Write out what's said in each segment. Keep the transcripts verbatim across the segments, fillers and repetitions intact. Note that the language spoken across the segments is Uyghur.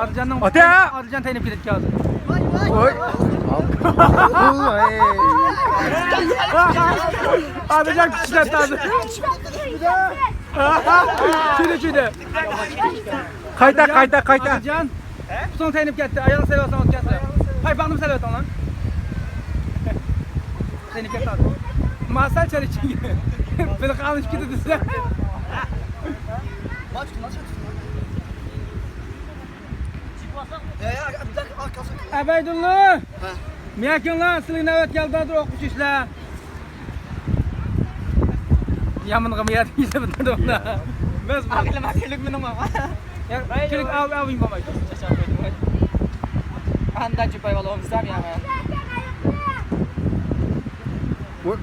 ئادىلجاننىڭ، ئادىلجان تەينىپ كېتىدىكەن ھازىر. ۋوي. ئادىلجان كۈچلەپ ھازىر. چۈشىدۇ، چۈشىدۇ. قايتا، قايتا، قايتا. ئادىلجان، پۇتۇڭ تەينىپ كەتتى. ئاياغنى سېلىۋالساڭ ئۆتكەنسىلەر. پايپاقنىمۇ سېلىۋەتىڭلار. تەينىپ كەتتى ھازىر. ماسال چەل ئىچىگە. بىلقى ئالمىشىپ كېتىدۇ سىلەر. ئەبەيدۇللا! ھە. مىياكىڭلار، سىلىگە نۆۋەت كەلدى، ھازىر ئوقۇش ئىشلە. يامىنغا مىياكىڭ يېزىپ بېرىدۇ ئۇندا. بەس بۇ. ئاقىلىم، ئاقىلىم مېنىڭ ماما. يا، كىرىك ئاۋ، ئاۋ، بولمايدۇ. ئاندا چوپاي بالا ئولمىسام يا. ۋوي.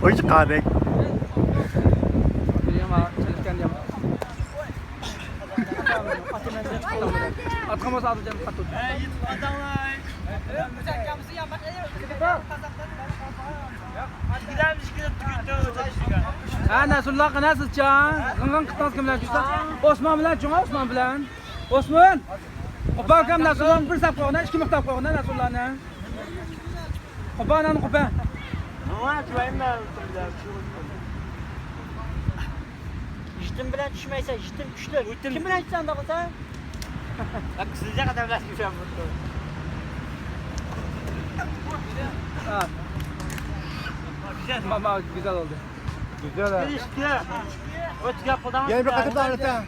ئوي چىقاردەك. ئاتقان بولسا ئادىلجان قاتتى. ھە، نەسرۇللا، قېنى سىزچە؟ غىڭ-غىڭ قىلدىڭىز كىم بىلەن چۈشسە؟ ئوسمان بىلەن چۈشۈڭ، ئوسمان بىلەن. ئوسمان! قوپار ئاكام، نەسرۇللانى بىر ساپ قويغىن، ئىككى مىقدار قويغىن، نەسرۇللانى. قوپار ئانانى، قوپار. يېتىم بىلەن چۈشمەيسەن، يېتىم كۈچلۈك. كىم بىلەن چۈشىسەن ئۇنداق بولسا؟ ھە. ما، ما، گۈزەل بولدى. گۈزەل ھە. يەنە بىر قېتىم داۋام ئېتىڭ.